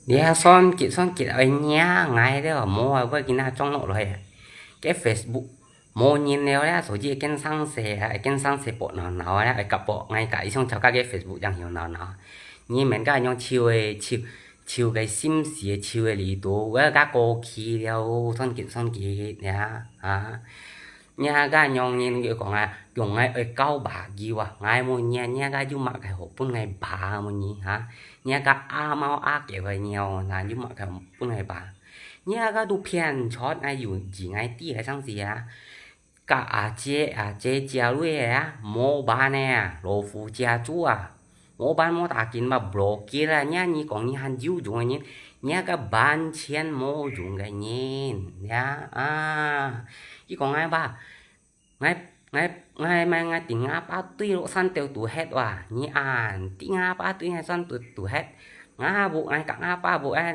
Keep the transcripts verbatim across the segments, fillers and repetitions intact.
你啊，算計算計，愛惹𠊎了，無啊，會今下裝落來。該Facebook無人了啦，手機跟上勢啊，跟上勢薄惱惱啊，會甲薄，𠊎甲一上吵架个Facebook正有惱惱。你免甲恁樣愁个愁，愁个心事，愁个裡肚，我甲過去了，算計算計呀，啊。 若个娘人佢講啊，用个愛教爸佢啊，𠊎問你啊，若个有麼个好分𠊎爸問你哈？若个阿貓阿狗个鳥，那有麼个好分𠊎爸？若个都騙出，𠊎有字𠊎知个上時啊，甲阿姐阿姐姐類个啊，無辦呢啊，老虎家族啊。 無辦無打緊吧，blokir啦，若你講你還有用个人，若个完全無用个人，呀，啊，佢講𠊎吧，𠊎，𠊎，𠊎，𠊎，𠊎定𠊎爸對落山頭堵忒哇，你恁定𠊎爸對𠊎山頭堵忒，𠊎無𠊎甲𠊎爸無愛，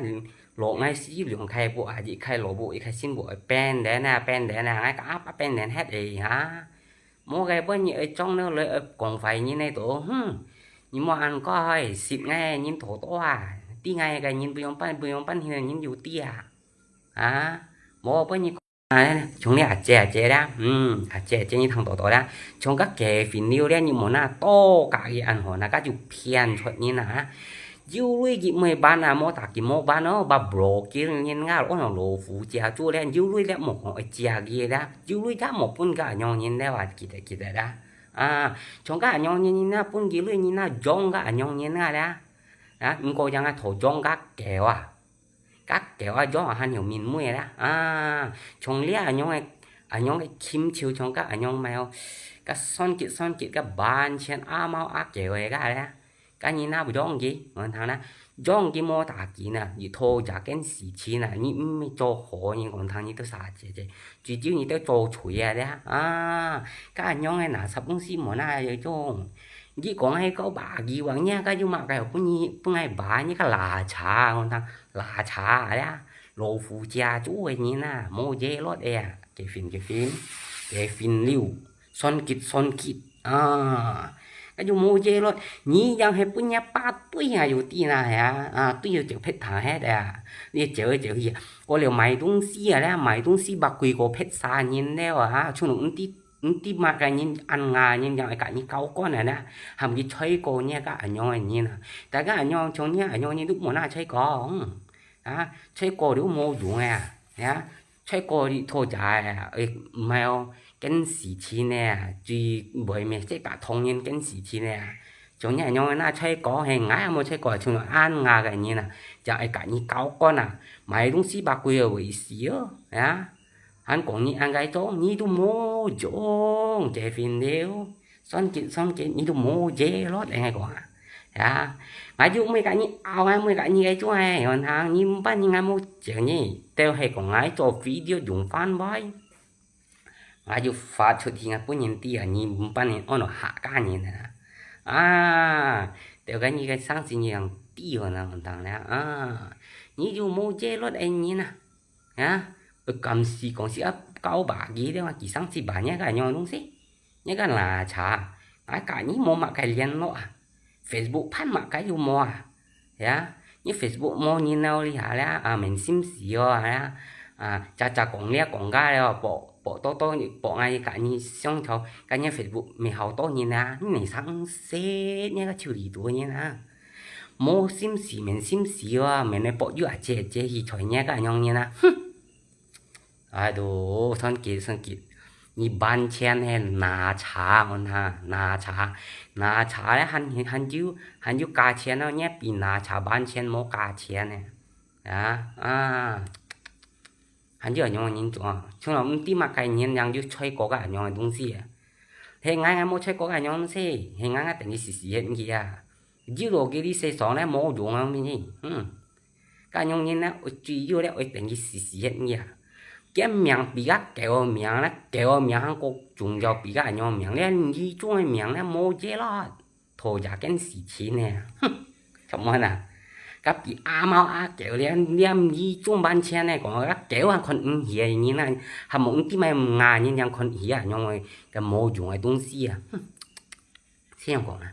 落𠊎死兩開無啊，一開落無，一開心無，變人啊，變人啊，𠊎甲𠊎爸變人忒个哈。 無个分你愛裝了來愛講壞人个都，哼！你莫恁講，識𠊎人多多啊，知𠊎个人不用辦，不用辦，現在人有知啊，啊，無分你講啊，像你阿姐阿姐啦，嗯，阿姐阿姐你聽多多啦，像个Kevin了咧，你莫那多加个恁好，那个就騙出人啊， 有鐳佢毋會辦啊，無打緊無辦哦，把blokir人家，安到老虎家族咧，有鐳咧無講會借佢啦，有鐳也無分个恁樣人咧，話記得記得啦。啊，像个恁樣人啊，分佢鐳人啊，養个恁樣人啊咧。啊，毋過樣啊，討養个狗啊，个狗啊，養啊，還有面妹啦。啊，像這恁樣个，恁樣个禽獸，像个恁樣咩哦，个算計算計，个完全阿貓阿狗个个咧。 該人啊，毋養佢，𠊎聽啦，養佢無打緊啊，你討這件事情啊，你毋係做好人，𠊎聽你都啥姐姐，最終你都做衰啊咧，啊，該恁樣个垃圾東西無哪有用？你講个个話，你話你个有麼个分你，分𠊎話，你个垃圾，𠊎聽，垃圾啊，老虎家族个人啊，無嘢落个啊，Kevin，Kevin，Kevin了。 算計算計，啊，該就無嘢咯。你樣係分若爸對啊，有知哪呀，啊，對有就撇他忒啊。你走來走去，過了買東西啊咧，買東西把幾個撇殺人了啊，像毋知，毋知麼个人，恁啊人樣會甲你交關啊咧，還毋去吹過若个恁樣个人啊。大家恁樣，像若恁樣人都無哪吹過，嗯，啊，吹過了無用啊，呀。 吹過你討債啊，誒，毋係哦，跟時情呢，最尾面，這个童年跟時情呢，像你恁樣那吹過，嘿，𠊎也無吹過，像恁啊个人啊，就愛甲你交關啊，買東西把幾個位死哦，啊，還講你恁个做，你都無用，結婚了。 算計算計，你都無嘢咯，應該講啊。呀，𠊎就毋會甲你拗，𠊎毋會甲你个做誒，原行你毋辦你，𠊎無招你，都係講𠊎做video用飯會。𠊎就發出去，𠊎分人知啊，你毋辦你安到客家人啊。啊，都甲你个生死你樣知哦，那問題了啊，你就無嘢咯，誒人啊。 啊，會敢死講死啊，交把佢了，佢生死把若个恁樣東西，若个垃圾，𠊎甲你無麼个聯絡啊，Facebook辦麼个又無啊，呀，你Facebook無人了這下了，啊，免心事哦，呀，啊，隻隻講這講該了，薄薄多多薄𠊎甲你相吵，甲你Facebook無好多人啊，你生死若个手裡多人啊。 無心事免心事哦，免得博友啊，姐姐去揣若个恁樣人啊，哼！哎喲，算計算計，你完全係垃圾，𠊎聽，垃圾，垃圾咧，還還有還有價錢哦，若比垃圾完全無價錢呢，啊啊！ 還有恁樣人做啊，從來毋知麼个人樣有吹過个恁樣个東西啊。係𠊎𠊎無吹過个恁樣東西，係𠊎𠊎等於死死忒去啊。有落去你世上咧無用啊，你，嗯。該樣人咧，最有咧，會等於死死忒去啊。佢命比較狗个命咧，狗个命還過重要比較恁樣命咧，你種个命咧無嘢咯。 討這件事情呢，哼，做麼啊？該比阿貓阿狗連連一種半千呢，講該狗還看毋起个人啊，還無毋知麼个人樣看起啊，認為該無用个東西啊，哼，這樣講啊，